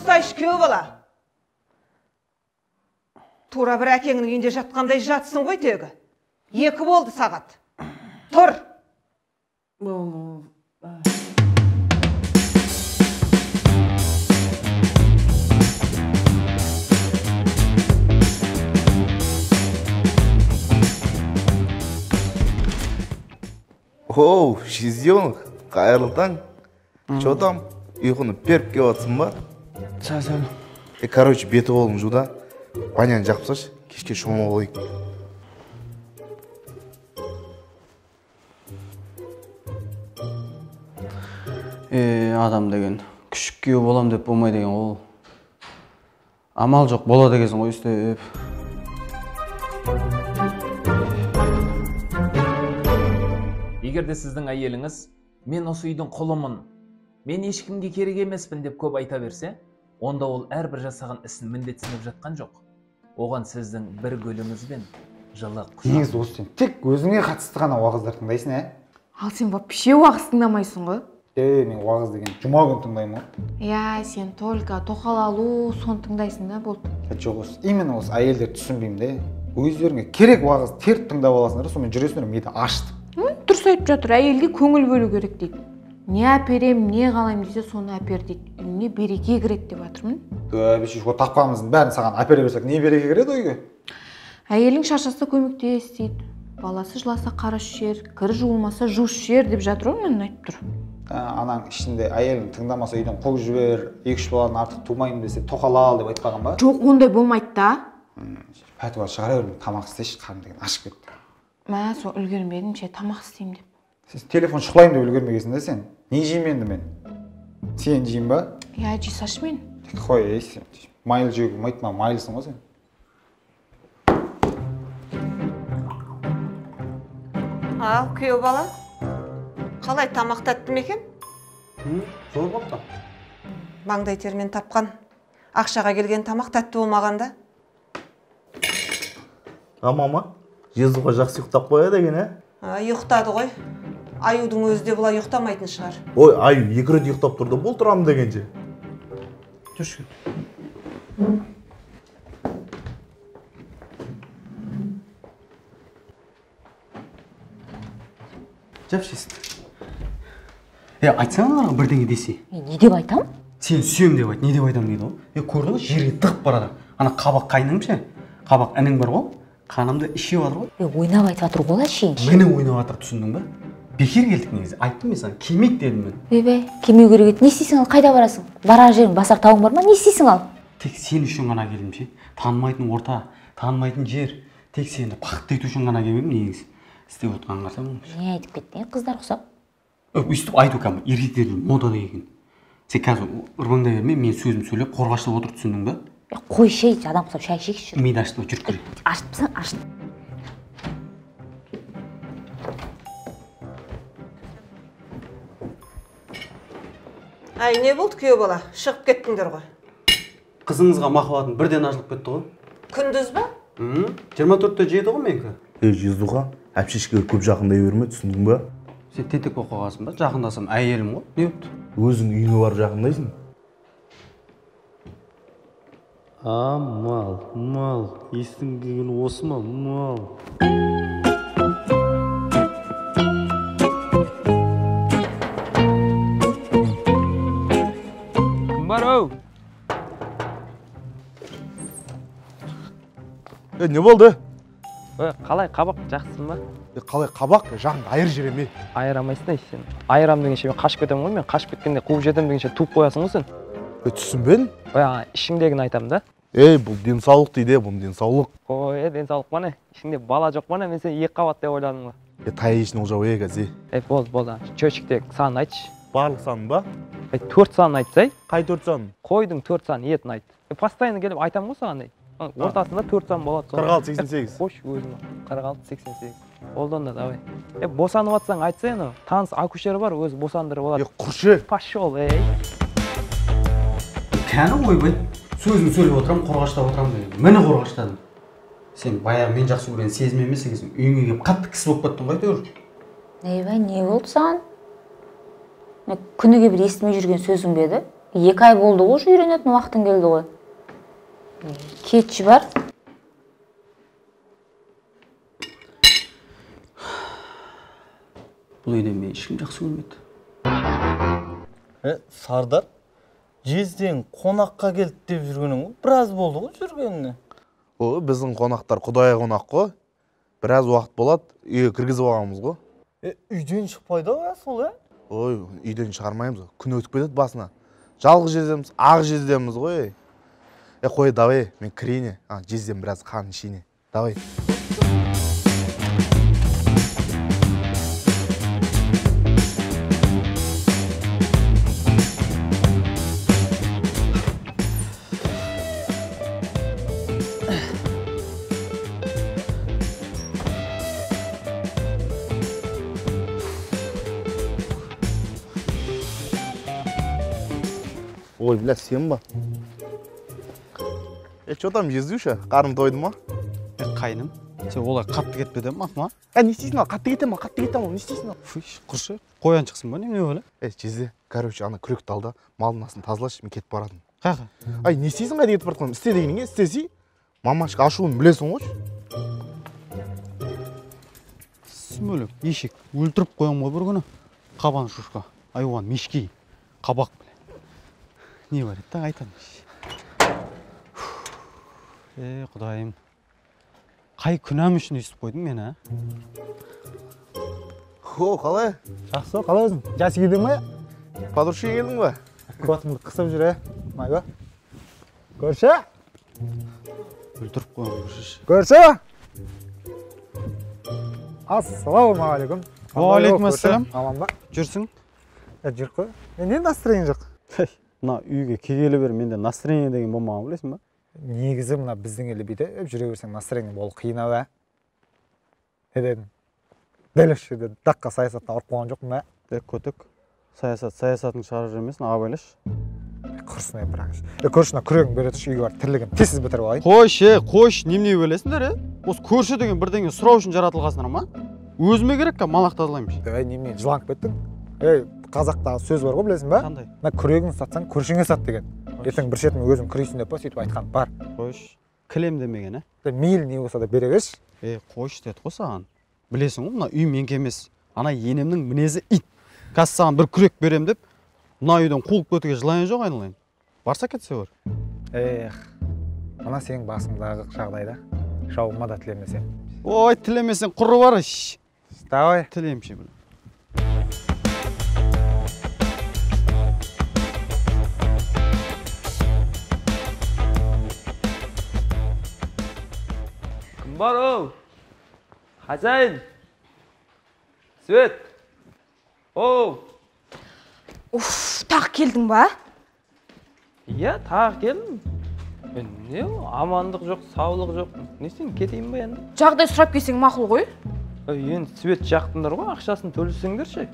Тұрсайшы, күйеу бала. Тура бір әкеңнің үйінде жатқандай жатсың ғой тегі. 2 болды сағат. Тұр. Оу, жезденок, қайырлы таң. Че там? Ұйқыны періп келіп жатсың ба? Сәл. Короче, беті қолын жу да, баняны жағып тасташы, кешке шомылып алайық. Адам деген күшік күйеу болам деп болмай деген ол. Амал жоқ, болады екенсің ғой өстіп. Егер де сіздің әйеліңіз мен осы үйдің құлымын, мен ешкімге керек емеспін деп көп айта берсе, онда ол әрбір жасаған ісін міндетсініп жатқан жоқ. Оған сіздің бір гүліңіз бен жылы құшақ. Негізі осы сен тек өзіңе қатысты ғана уағыздар тыңдайсың, ә? Ал сен вообще уағыз тыңдамайсың ғой? Мен уағыз деген жұма күн тыңдаймын ғой. Иә, сен только тоқал алу, соны тыңдайсың да, болды. Жоқ, осы именно осы әйелдер түсінбеймін де. Өздеріңе керек уағыз теріп тыңдап аласыңдар, сонымен жүресіңдер, миды ашытып. Дұрыс айтып жатыр, әйелге көңіл бөлу керек дейді. Не әперем, не қалаймын десе, соны әпер дейді. Үйіне береке кіреді деп жатырмын. Тәбеші, о тапқанымыздың бәрін саған әпере берсек, не береке кіреді үйге? Әйелің шаршаса көмектес дейді. Баласы жыласа қарашы жер, кір жуылмаса жуыс жер деп жатыр ғой, мен айтып тұр. Анаң ішінде әйелің тыңдамаса үйден қуып жібер, 2-3 баладан артық тумаймын десе тоқал ал деп айтпаған ба? Жоқ, ондай болмайды да. Пәтуа шығара берме, тамақ істеші, қарным деген ашып кетті. Мә, сол үлгермедім ше, тамақ істеймін деп. Сен телефон шұқылайын деп үлгермегенсің да сен. Не жеймін енді мен? Сен жеймін ба? Иә, жей салшы мен. Қой, ей сен. Майл жеуге болмайды, мына майлысың ғой сен. Ал, күйеу бала, қалай тамақ тәтті ме екен? Зор болыпты. Маңдай термен тапқан, ақшаға келген тамақ тәтті болмағанда. А, мама, жездуға жақсы ұйықтап қояды екен, ә? Ұйықтады ғой. Аюдың өзі де бұлай ұйықтамайтын шығар. Ой, аю 2 рет ұйықтап тұрды, бұл тұрамын дегенше. Жүрші. Жапшы есікті. Айтсаң оларға бірдеңе десе. Не деп айтам? Сен сүйем деп айт, не деп айтам дейді ғой. Көрдің ғой, жерге тығып барады. Ана қабақ қайның ше? Қабақ інің бар ғой. Қанымды ішіп жатыр ғой. Ойнап айтып жатыр ғой әшейін. Мені ойнап жатыр, түсіндің ба? Бекер келдік негізі. Айттым мен саған, келмейді дедім мен. Ойбай, келмеу керек еді. Не істейсің ал, қайда барасың? Барар жерің, басар тауың бар ма? Не істейсің ал? Тек сен үшін ғана келдім ше. Танымайтын орта, танымайтын жер. Тек сені бақытты ету үшін ғана келмедім негізі. Істеп отқанын қарасам. Не айтып кеттің, қыздар ұқсап? Өйстіп айту кәдімгі еркектердің модада екен. Сен қазір ырбаңдай берме, мен сөзім сөйлеп қорғаштап отыр, түсіндің ба? Қойшы, адам құсап шай ішейікші. Миды ашытпа, жүр кір. Ашытпасаң, ашыт. Әй, не болды күйеу бала? Шығып кеттіңдер ғой. Қызыңызға махаббатым бірден ашылып кетті ғой. Күндіз ба? 24-те жеті ғой менікі. Ей, жездуға, әпшешке көп жақындай берме, түсіндің ба? Сен тентек болып қалғансың ба? Жақындасам әйелім ғой. Не болыпты? Өзің үйіңе барып жақындайсың. А, мал, мал, естің келген осы ма, мал. Кім бар, оу? Не болды? Қалай қабақ, жақсысың ба? Қалай қабақ, жағыңды айыр жібере ме? Айырамайсың ей сен. Айырам дегенше мен қашып кетемін ғой, мен қашып кеткенде қуып жетемін дегенше туып қоясың ғой сен. Түсінбедім. Ой, ішіңдегіні айтамын да. Ей, бұл денсаулық дейді, бұл денсаулық. Ой, денсаулық па не? Ішіңде бала жоқ па не? Мен сені 2 қабат деп ойладым ғой. Тай ішін олжау, қазір. Болды, болды. Чөчіктегі санын айтшы. Барлық санын ба? 4 санын айтсай. Қай 4 санын? Қойдың 4 санын, етін айт. Постоянно келіп айтамын ғой саған. Ортасында 4 сан болады. 46, 88. Қойшы өзің. 46, 88. Болды онда, давай. Босанып атсаң айтса ені, таныс акушер бар, өзі босандырып алады. Құршы. Пошел, ей. Кәні ойбай, сөзін сөйлеп отырам, қорғаштап отырам деген. Мені қорғаштадым. Сен баяғы мен жақсы көрген сезім емес екенсің. Үйіңе келіп қатты кісі болып кеттің ғой әйтеуір. Ойбай, не болды саған? Күніге бір естімей жүрген сөзің бе еді? 2 ай болды ғой, үйренетін уақытың келді ғой. Кетші бар. Бұл үйден мені ешкім жақсы көрмейді. Сардар, жезден қонаққа келді деп жүргенің ғой, біраз болды ғой жүргеніне. О, біздің қонақтар құдайы қонақ қой. Біраз уақыт болады, үйге кіргізіп алғанбыз ғой. Үйден шықпайды ғой сол, ә? Ой, үйден шығармаймыз, күн өтіп кетеді басына. Жалғыз жездеміз, ақ жездеміз ғой. Қой, давай, мен кірейін, жездем біраз қан ішейін. Давай. Ой, бля, сен ба? Че там, жездюша? Қарның тойды ма? Қайным, сен олай қатты кетпе дем, ма? Не істейсің ал, қатты кетем, қатты кетем, не істейсің ал? Фу, құршы, қоян шықсын ба, немене бәле? Жезде, короче, ана күректі ал да, малдың астын тазалашы, мен кетіп баратырмын. Қаяққа? Ай, не істейсің, қайда кетіп баратқаным? Істе дегеніңе, істесей, мамашка ашуын білесің ғой. Сүмелек, ешек, өлтіріп қоям ғой бір күні. Қабан шушка, айуан, мешкей, қабақ. Не бар еді, айтады. Құдайым, қай күнәм үшін өйстіп қойдың мені, а? О, қалай? Жақсы, қалай өзің? Жасы келдің бе? Подружка келдің бе? Көтімді қысып жүр, Майба. Көрші? Өлтіріп қойған көрші. Көрші! Ассалаумағалейкум. Уағалейкум ассалам. Аман ба? Жүрсің? Жүр қой. Не настроение жоқ? Мына үйге келгелі бері менде настроение деген болмаған, білесің ба? Негізі мына біздің елде бүйтіп жүре берсең настроение болу қиын ау, ә? Не дедің? Дәл осы жерде даққа саясаттан ұрып қойған жоқпын, ә? Көтік. Саясат, саясатын шығарып жүрмесін, абайлашы. Құрсын, бірақ. Көрші, мына күрегін бере тұршы, үйге барып тірлігін тез бітіріп алайын. Қойшы, қойшы, немене бөлесіңдер, е? Осы көрші деген бірдеңе сұрау үшін жаратылғансыңдар ма? Өзіме керек ка, малақ тазалаймын. Ей, немене, жыланып кеттің? Ей, қазақта сөз бар ғой, білесің ба? Қандай? Мына күрегін сатсаң, көршіңе сат деген. Ертең бір шетін өзің күрейсің деп па, сөйтіп айтқан бар. Қойшы, кілем демеген, ә? Мейлі не болса да бере берші. Қойшы деді ғой саған. Білесің ғой, мына үй менікі емес. Ана енемнің мінезі ит. Қазір саған бір күрек берем деп, мына үйден қуылып кетуге жылайын жоқ айналайын. Барса кетсе бар. Эх, мына сенің басыңдағы жағдайда жауыма да тілемесем. Ой, тілемесең құры бар. Давай. Тілемші білем. Кім бар оу? Хозяин! Свет! Оу! Уф, тағы келдің ба? Иә, тағы келдім. Не, амандық жоқ, саулық жоқ. Не істеймін, кетейін ба енді? Жағдай сұрап келсең мақұл ғой. Енді свет жақтыңдар ғой, ақшасын төлесеңдерші.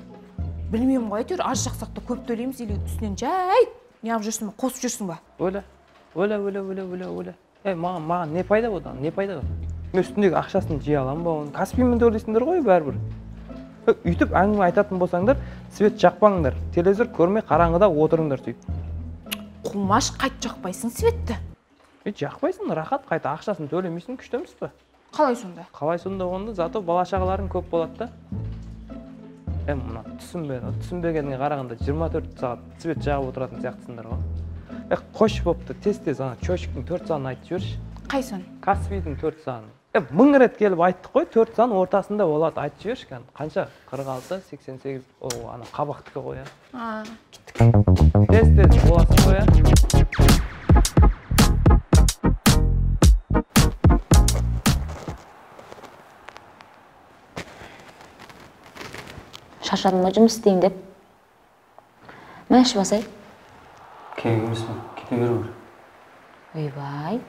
Білмеймін ғой, әйтеуір аз жақсақ та көп төлейміз, или үстінен жай неғып жүрсің ба, қосып жүрсің ба? Өлә, өлә, өлә, өлә, өлә, өлә. Маған не пайда одан, не пайда? Мен үстіндегі ақшасын жей аламын ба оны? Каспиймен төлейсіңдер ғой бәрібір. Үйтіп әңгіме айтатын болсаңдар, свет жақпаңдар, телевизор көрмей қараңғыда отырыңдар сөйтіп. Қумаш, қайт жақпайсың светті? Жақпайсың, рахат, қайта ақшасын төлемейсің, күшті емес пе? Қалай сонда? Қалай сонда онда, зато бала шағаларың көп болады да. Мына түсінбегенге қарағанда 24 сағат свет жағып отыратын сияқтысыңдар ғой. Қош бопты, тез-тез ана чөшіктің 4 санын айтып жіберші. Қай сан? Каспийдің 4 санын. 1000 рет келіп айттық қой, 4 сан ортасында болады, айтып жіберші кәдімгі. Қанша? 46, 88, о, ана қабақтікі ғой, а? Кеттік. Тез-тез боласың ғой, а? Шаршадың ба жұмыс істейін деп? Мәш басай. Керек емес пе? Кете бер бер. Ойбай.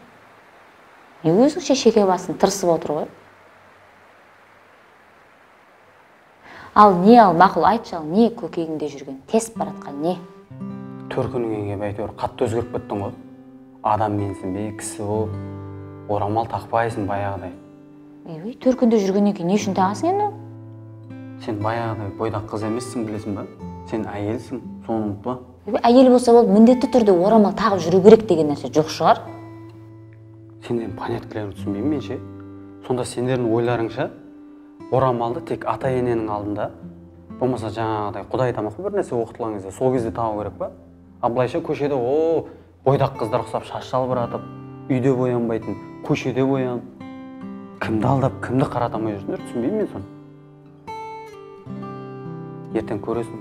Не өзіңше шеке басын тырысып отыр ғой. Ал не ал, мақұл айтшы, ал не көкегіңде жүрген, тесіп баратқан не? Төркініңе келіп әйтеуір қатты өзгеріп кеттің ғой. Адам менсінбей, кісі болып, орамал тақпайсың баяғыдай. Ой, төркінде жүргеннен кейін не үшін тағасың енді? Сен баяғыдай бойдақ қыз емессің, білесің ба? Сен әйелсің, соны ұмытпа. Әйел болса болды, міндетті түрде орамал тағып жүру керек деген нәрсе жоқ шығар. Сендердің поняткілеріңді түсінбеймін мен ше. Сонда сендердің ойларыңша орамалды тек ата-ененің алдында, болмаса жаңағыдай құдай тамақ бір нәрсе оқытылған кезде сол кезде тағу керек па? А былайша көшеде о бойдақ қыздар ұқсап шаш жалбыратып, үйде боянбайтын, көшеде боянып, кімді алдап, кімді қарата алмай жүрсіңдер, түсінбеймін мен соны. Ертең көресің,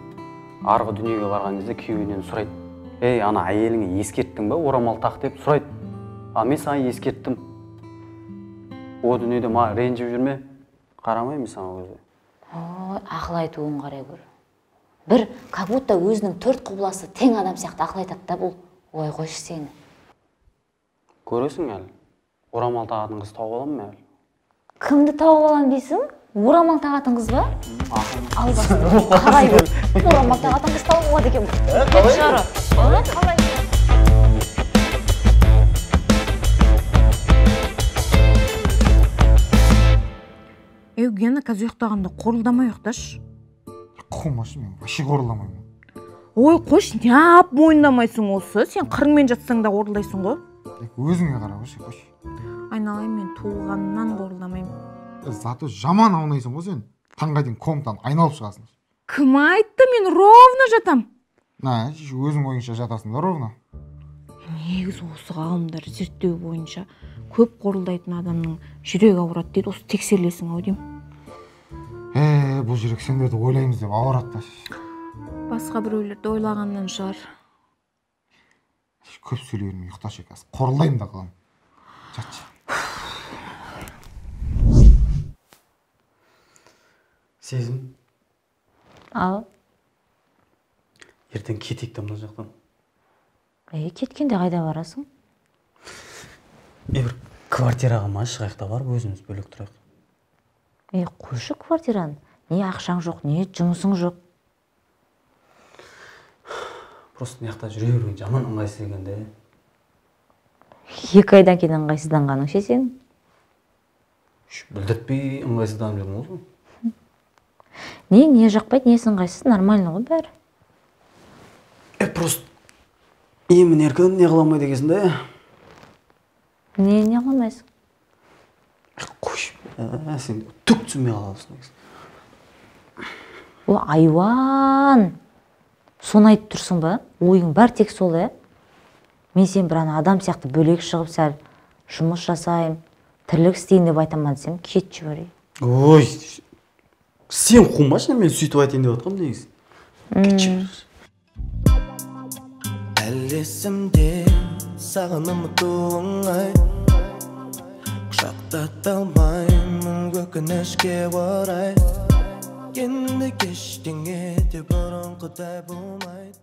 арғы дүниеге барған кезде күйеуінен сұрайды. Ей, ана әйеліңе ескерттің ба, орамал тақ деп сұрайды. А мен саған ескерттім. О дүниеде маған ренжіп жүрме, қарамаймын саған ол кезде. Ой, ақыл айтуын қарай көр. Бір, как будто өзінің төрт құбыласы тең адам сияқты ақыл айтады да бұл. Ой, қойшы сені. Көресің әлі, орамал тағатын қыз тауып аламын әлі. Кімді тауып аламын дейсің? Орамал тағатын қыз ба? Албасты, қарай көр. Орамал тағатын қыз тауып алады екен. Қалай? Қалай? Гена, қазір ұйықтағанда қорылдамай ұйықташы. Қумашы, мен вообще қорылдамаймын. Ой, қойшы, неғып мойындамайсың осы? Сен қырыңмен жатсаң да қорылдайсың ғой. Өзіңе қара, қойшы, қойшы. Айналайын, мен туылғаннан қорылдамаймын. Зато жаман аунайсың ғой сен. Таңға дейін комнатаны айналып шығасың. Кім айтты, мен ровно жатам. На, өзің ойыңша жатасың да ровно. Негізі осы ғалымдар зерттеу бойынша көп қорылдайтын адамның жүрегі ауырады дейді. Осы тексерілесің ау деймін. Бұл жүрек сендерді ойлаймыз деп ауырады да. Басқа біреулерді ойлағаннан шығар. Көп сөйлей бермей ұйықташы, қазір қорылдаймын да қаламын. Жатшы. Сезім. Ал. Ертең кетейік та мына жақтан. Кеткенде қайда барасың? Бір квартираға ма шығайық та барып өзіміз бөлек тұрайық. Қойшы квартираны. Не ақшаң жоқ, не жұмысың жоқ. Просто мына жақта жүре берген жаман ыңғайсыз екен де. 2 айдан кейін ыңғайсызданғаның ше сенің? Білдіртпей ыңғайсызданып жүрмін ғой. Не жақпайды, несі ыңғайсыз, нормально ғой бәрі. Просто емін еркін не қыла алмайды екенсің да. Не қылмайсың? Қойшы, сен түк түсінбей қаласың негізі. О, айуан! Соны айтып тұрсың ба? Ойың бар тек сол, ә? Мен сен бір ана адам сияқты бөлек шығып сәл жұмыс жасайым, тірлік істейін деп айтаман десем, кетші бар. Ой, сен қумашы, мен сөйтіп айтайын деп жатқанмын негізі. Кетші бар. Әлі есімде саған ұмыту оңай, құшақтата алмаймын өкінішке орай. Енді ештеңе де бұрынғыдай болмайды.